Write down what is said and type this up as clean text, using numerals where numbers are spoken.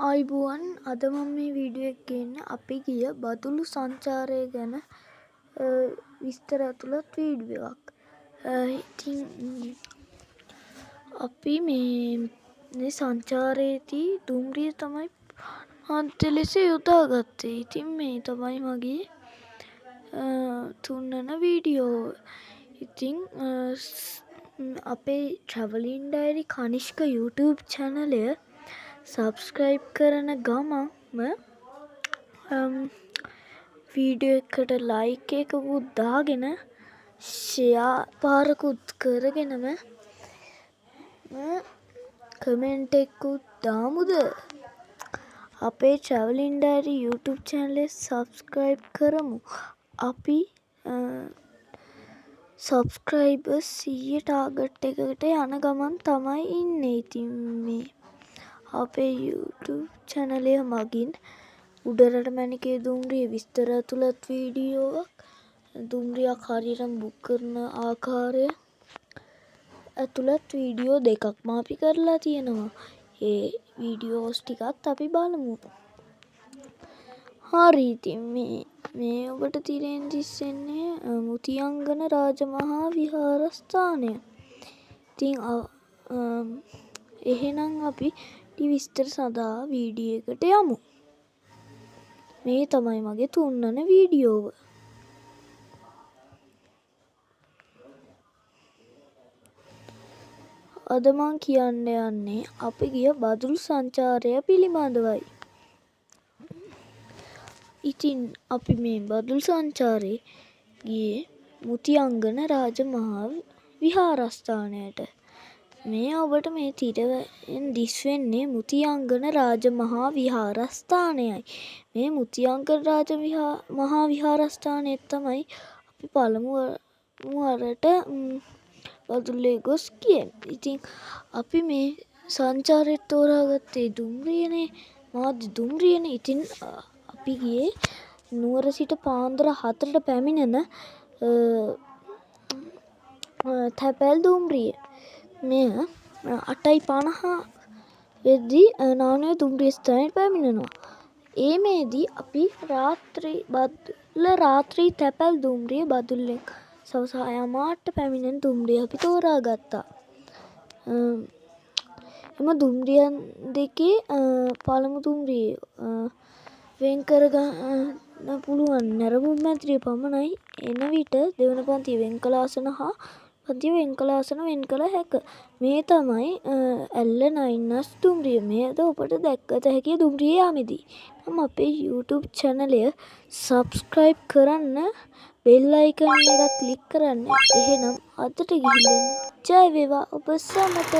ආයුබෝවන්. අද මම මේ වීඩියෝ එක ගේන්නේ අපි ගිය බදුලු සංචාරය ගැන විස්තර ඇතුළත් වීඩියෝ එකක්. ඉතින් අපි මේ සංචාරයේදී දුම්රිය තමයි මාධ්‍ය ලෙස යොදාගත්තේ. ඉතින් මේ තමයි මගේ තුන්වන වීඩියෝව. ඉතින් අපේ ට්‍රැවලින් ඩයරි කනිෂ්ක YouTube චැනලය සබ්ස්ක්‍රයිබ් කරන ගමන්ම වීඩියෝ එකට ලයික් එකකුත් දාගෙන ෂෙයා පාරකුත් කරගෙනම කමෙන්ට් එකකුත් දාමුද? අපේ ට්‍රැවලින් ඩයරි YouTube චැනලය සබ්ස්ක්‍රයිබ් කරමු. අපි සබ්ස්ක්‍රයිබර්ස් 100 ටාගට් එකකට යන ගමන් තමයි ඉන්නේ. ඉතින් මේ අපේ YouTube චැනලය මගින් උඩරට මැණිකේ දුම්රිය විස්තර ඇතුළත් වීඩියෝවක්, දුම්රියක් හරියටම බුක් කරන ආකාරය ඇතුළත් වීඩියෝ දෙකක්ම අපි කරලා තියෙනවා. ඒ වීඩියෝස් ටිකත් අපි බලමු. හරි, ඉතින් මේ ඔබට තිරයෙන් දිස්වෙන්නේ මුතියංගන රාජමහා විහාරස්ථානය. ඉතින් එහෙනම් අපි විස්තර සඳහා වීඩියෝ එකට යමු. මේ තමයි මගේ තුන්වන වීඩියෝව. අද මං කියන්න යන්නේ අපි ගිය බදුලු සංචාරය පිළිබඳවයි. ඉතින් අපි මේ බදුලු සංචාරේ ගියේ මුතියංගන රාජමහා විහාරස්ථානයට. මේ ඔබට මේ තිරයෙන් දිස්වෙන්නේ මුතියංගන රාජමහා විහාරස්ථානයයි. මේ මුතියංගන රාජ මහා විහාරස්ථානය තමයි අපි පළමු වරට බදුල්ලේ ගොස් ගියේ. ඉතින් අපි මේ සංචාරයට තෝරාගත්තේ දුම්රියනේ, මාධ්‍ය දුම්රියනේ. ඉතින් අපි ගියේ නුවර සිට පාන්දර 4ට පැමිණෙන තැපැල් දුම්රිය. මෙය 8:50 වෙද්දී නානුවේ දුම්රිය ස්ථානයට පැමිණෙනවා. ඒ මේදී අපි රාත්‍රී බදුල්ල රාත්‍රී තැපැල් දුම්රිය බදුල්ලෙන් සවස 6:30ට පැමිණෙන දුම්රිය අපි තෝරාගත්තා. එම දුම්රියන් දෙකේ පළමු දුම්රිය වෙන් කරගන්න පුළුවන් නැරඹුම් මැදිරිය පමණයි. එන විට දෙවන පන්තිය වෙන් කළ ආසන හා පන්තිය වෙන් කළ ආසන වෙන් කළ හැක. මේ තමයි ඇල්ල නයින්නස් දුම්රිය. මෙයද ඔබට දැක්ගත හැකිය දුම්රිය යාමේදී. නම් අපේ YouTube චැනලය සබ්ස්ක්‍රයිබ් කරන්න, බෙල් අයිකන් එකත් ක්ලික් කරන්න. එහෙනම් අදට ගිහින් ජය වේවා ඔබ සැමට.